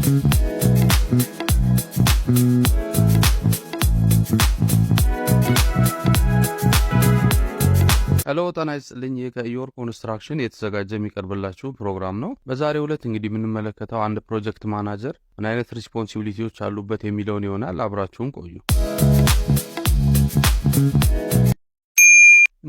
Hello፣ ጤና ይስጥልኝ። ይህ ከኢዮር ኮንስትራክሽን የተዘጋጀ የሚቀርብላችሁ ፕሮግራም ነው። በዛሬው ዕለት እንግዲህ የምንመለከተው አንድ project manager ምን አይነት responsibility ዎች አሉበት የሚለውን ይሆናል። አብራችሁን ቆዩ።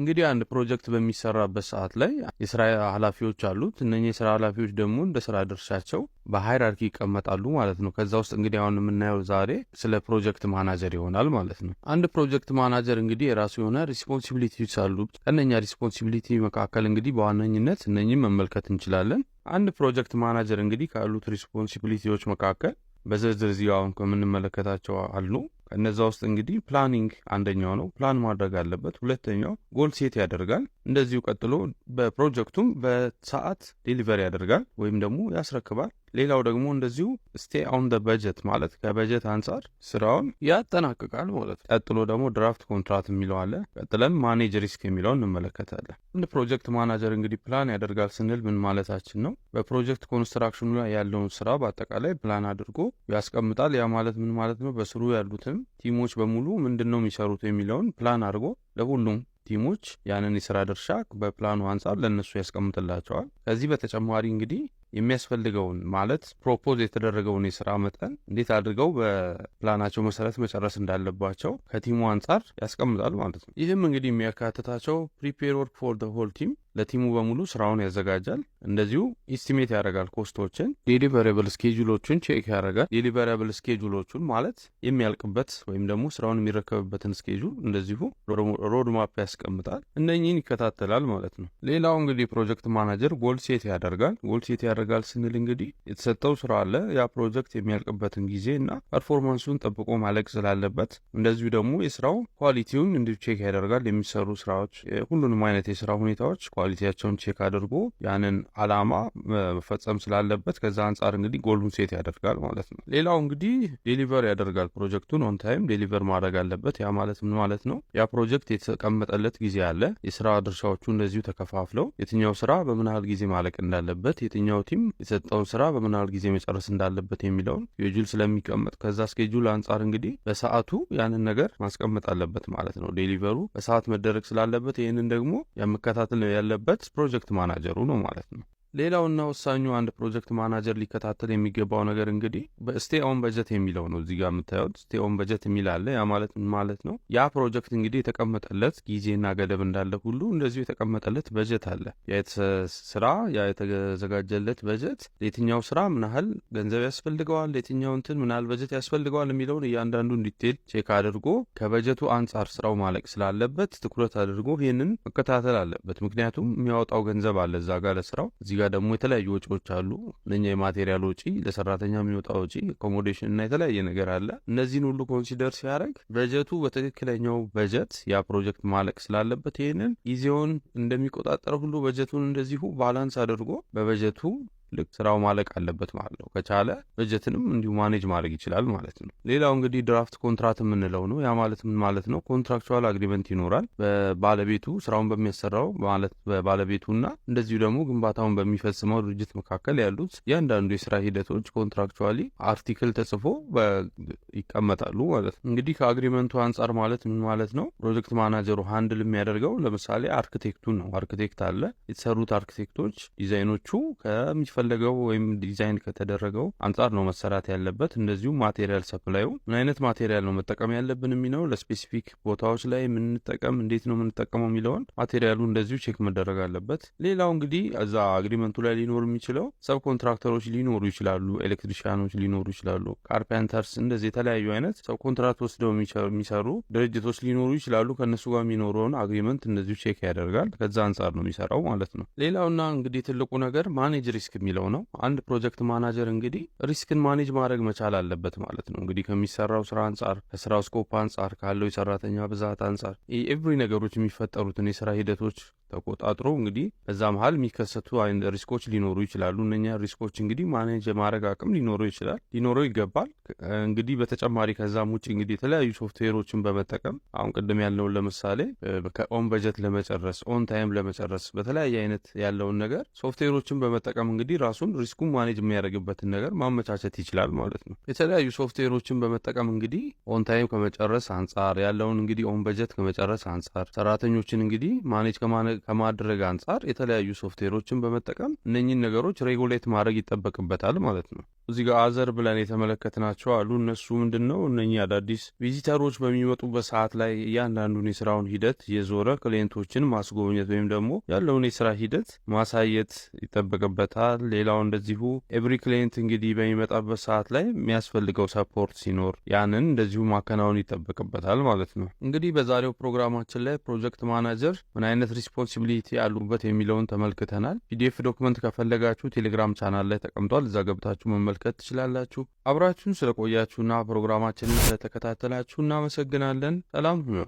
እንግዲህ አንድ ፕሮጀክት በሚሰራበት ሰዓት ላይ የስራ ኃላፊዎች አሉት። እነኚህ የስራ ኃላፊዎች ደግሞ እንደ ስራ ድርሻቸው በ hierarchy ይቀመጣሉ ማለት ነው። ከዛ ውስጥ እንግዲህ አሁን የምናየው ዛሬ ስለ project manager ይሆናል ማለት ነው። አንድ project manager እንግዲህ የራሱ የሆነ responsibility ዎች አሉት። ከእነኛ responsibility መካከል እንግዲህ በዋነኝነት እነኚህን መመልከት እንችላለን። አንድ project manager እንግዲህ ካሉት responsibility ዎች መካከል በዝርዝር እዚህ አሁን ከምንመለከታቸው አሉ። ከነዛ ውስጥ እንግዲህ planning አንደኛው ነው። ፕላን ማድረግ አለበት። ሁለተኛው goal set ያደርጋል። እንደዚሁ ቀጥሎ በፕሮጀክቱም በሰዓት deliver ያደርጋል ወይም ደግሞ ያስረክባል። ሌላው ደግሞ እንደዚሁ stay on the budget ማለት ከበጀት አንጻር ስራውን ያጠናቅቃል ማለት ነው። ቀጥሎ ደግሞ draft contract የሚለው አለ። ቀጥለን manage risk የሚለውን እንመለከታለን። አንድ project manager እንግዲህ ፕላን ያደርጋል ስንል ምን ማለታችን ነው? በ project construction ኑ ላይ ያለውን ስራ በአጠቃላይ ፕላን አድርጎ ያስቀምጣል። ያ ማለት ምን ማለት ነው? በስሩ ያሉትን team ኦች በሙሉ ምንድን ነው የሚሰሩት የሚለውን ፕላን አድርጎ ለሁሉም team ኦች ያንን የስራ ድርሻ በፕላኑ አንጻር ለእነሱ ያስቀምጥላቸዋል። ከዚህ በተጨማሪ እንግዲህ የሚያስፈልገውን ማለት propose የተደረገውን የስራ መጠን እንዴት አድርገው በፕላናቸው መሰረት መጨረስ እንዳለባቸው ከ team ኡ አንጻር ያስቀምጣል ማለት ነው። ይህም እንግዲህ የሚያካትታቸው prepare work for the whole team፣ ለ team ኡ በሙሉ ስራውን ያዘጋጃል። እንደዚሁ estimate ያደርጋል cost ኦችን፣ deliverable schedule ኦችን check ያደርጋል። Deliverable schedule ኦቹን ማለት የሚያልቅበት ወይም ደግሞ ስራውን የሚረከብበትን schedule እንደዚሁ road map ያስቀምጣል። እነኚህን ይከታተላል ማለት ነው። ሌላው እንግዲህ project manager goal set ያደርጋል። Goal set ያደርጋል ስንል እንግዲህ የተሰጠው ስራ አለ። ያ ፕሮጀክት የሚያልቅበትን ጊዜ እና performance ኡን ጠብቆ ማለቅ ስላለበት እንደዚሁ ደግሞ የስራው quality ውን እንዲሁ check ያደርጋል። የሚሰሩ ስራዎች ሁሉንም አይነት የስራ ሁኔታዎች quality ያቸውን check አድርጎ ያንን አላማ መፈጸም ስላለበት ከዛ አንጻር እንግዲህ goal ኡን set ያደርጋል ማለት ነው። ሌላው እንግዲህ deliver ያደርጋል። ፕሮጀክቱን on time deliver ማድረግ አለበት። ያ ማለት ምን ማለት ነው? ያ ፕሮጀክት የተቀመጠለት ጊዜ አለ። የስራ ድርሻዎቹ እንደዚሁ ተከፋፍለው የትኛው ስራ በምን ያህል ጊዜ ማለቅ እንዳለበት፣ የትኛው team የሰጠውን ስራ በምን ያህል ጊዜ መጨረስ እንዳለበት የሚለውን schedule ስለሚቀመጥ ከዛ schedule አንጻር እንግዲህ በሰዓቱ ያንን ነገር ማስቀመጥ አለበት ማለት ነው። Deliver ኡ በሰዓት መደረግ ስላለበት ይህንን ደግሞ የመከታተል ያለበት project manager ኡ ነው ማለት ነው። ሌላውና ወሳኙ አንድ project manager ሊከታተል የሚገባው ነገር እንግዲህ በ stay on budget የሚለው ነው። እዚህ ጋር የምታዩት stay on budget የሚል አለ። ያ ማለት ምን ማለት ነው? ያ ፕሮጀክት እንግዲህ የተቀመጠለት ጊዜና ገደብ እንዳለ ሁሉ እንደዚሁ የተቀመጠለት በጀት አለ። ያ ስራ ያ የተዘጋጀለት በጀት ለየትኛው ስራ ምን ያህል ገንዘብ ያስፈልገዋል፣ ለየትኛው እንትን ምን ያህል በጀት ያስፈልገዋል የሚለውን እያንዳንዱን detail check አድርጎ ከበጀቱ አንጻር ስራው ማለቅ ስላለበት ትኩረት አድርጎ ይህንን መከታተል አለበት። ምክንያቱም የሚያወጣው ገንዘብ አለ እዛ ጋር ለስራው፣ እዚህ ጋር ደግሞ የተለያዩ ወጪዎች አሉ። እነኛ የ material ወጪ፣ ለሰራተኛ የሚወጣ ወጪ፣ accommodation እና የተለያየ ነገር አለ። እነዚህን ሁሉ consider ሲያደርግ በጀቱ በትክክለኛው በጀት ያ ፕሮጀክት ማለቅ ስላለበት ይህንን ጊዜውን እንደሚቆጣጠር ሁሉ በጀቱን እንደዚሁ balance አድርጎ በበጀቱ ልክ ስራው ማለቅ አለበት ማለት ነው። ከቻለ በጀትንም እንዲሁ manage ማድረግ ይችላል ማለት ነው። ሌላው እንግዲህ draft contract የምንለው ነው። ያ ማለት ምን ማለት ነው? Contractual agreement ይኖራል በባለቤቱ ስራውን በሚያሰራው ማለት በባለቤቱና እንደዚሁ ደግሞ ግንባታውን በሚፈጽመው ድርጅት መካከል ያሉት እያንዳንዱ የስራ ሂደቶች contractually article ተጽፎ ይቀመጣሉ ማለት ነው። እንግዲህ ከ agreement ኡ አንጻር ማለት ምን ማለት ነው? Project manager ኡ handle የሚያደርገው ለምሳሌ አርክቴክቱን ነው። አርክቴክት አለ። የተሰሩት አርክቴክቶች ዲዛይኖቹ ከሚፈለገው ወይም ዲዛይን ከተደረገው አንጻር ነው መሰራት ያለበት። እንደዚሁ material supply ኡ ምን አይነት material ነው መጠቀም ያለብን የሚለው፣ ለ specific ቦታዎች ላይ የምንጠቀም እንዴት ነው የምንጠቀመው የሚለውን material ኡ እንደዚሁ check መደረግ አለበት። ሌላው እንግዲህ እዛ agreement ኡ ላይ ሊኖር የሚችለው subcontractor ኦች ሊኖሩ ይችላሉ፣ electrician ኖች ሊኖሩ ይችላሉ፣ carpenters፣ እንደዚህ የተለያዩ አይነት subcontract ወስደው የሚሰሩ ድርጅቶች ሊኖሩ ይችላሉ። ከእነሱ ጋር የሚኖረውን agreement እንደዚሁ check ያደርጋል። ከዛ አንጻር ነው የሚሰራው ማለት ነው። ሌላውና እንግዲህ ትልቁ ነገር manage risk የሚለው ነው። አንድ project manager እንግዲህ risk ን manage ማድረግ መቻል አለበት ማለት ነው። እንግዲህ ከሚሰራው ስራ አንጻር፣ ከስራው scope አንጻር፣ ካለው የሰራተኛ ብዛት አንጻር every ነገሮች የሚፈጠሩትን የስራ ሂደቶች ተቆጣጥሮ እንግዲህ በዛ መሀል የሚከሰቱ አይነት risk ኦች ሊኖሩ ይችላሉ። እነኛ risk ኦች እንግዲህ manage የማድረግ አቅም ሊኖረው ይችላል፣ ሊኖረው ይገባል። እንግዲህ በተጨማሪ ከዛም ውጭ እንግዲህ የተለያዩ ሶፍትዌሮችን በመጠቀም አሁን ቅድም ያልነውን ለምሳሌ on budget ለመጨረስ፣ on time ለመጨረስ፣ በተለያየ አይነት ያለውን ነገር ሶፍትዌሮችን በመጠቀም እንግዲህ ራሱን risk ኡን manage የሚያደርግበትን ነገር ማመቻቸት ይችላል ማለት ነው። የተለያዩ ሶፍትዌሮችን በመጠቀም እንግዲህ on time ከመጨረስ አንጻር ያለውን እንግዲህ on budget ከመጨረስ አንጻር፣ ሰራተኞችን እንግዲህ manage ከማድረግ አንጻር የተለያዩ ሶፍትዌሮችን በመጠቀም እነኚህን ነገሮች regulate ማድረግ ይጠበቅበታል ማለት ነው። እዚህ ጋር other ብለን የተመለከትናቸው አሉ። እነሱ ምንድን ነው? እነኚህ አዳዲስ visitor ኦች በሚመጡበት ሰዓት ላይ እያንዳንዱን የስራውን ሂደት እየዞረ client ኦችን ማስጎብኘት ወይም ደግሞ ያለውን የስራ ሂደት ማሳየት ይጠበቅበታል። ሌላው እንደዚሁ every client እንግዲህ በሚመጣበት ሰዓት ላይ የሚያስፈልገው support ሲኖር ያንን እንደዚሁ ማከናወን ይጠበቅበታል ማለት ነው። እንግዲህ በዛሬው ፕሮግራማችን ላይ project manager ምን አይነት responsibility ያሉበት የሚለውን ተመልክተናል። PDF document ከፈለጋችሁ ቴሌግራም ቻናል ላይ ተቀምጧል። እዛ ገብታችሁ መመልከት ትችላላችሁ። አብራችሁን ስለቆያችሁና ፕሮግራማችንን ስለተከታተላችሁ እናመሰግናለን። ሰላም ሁኑ።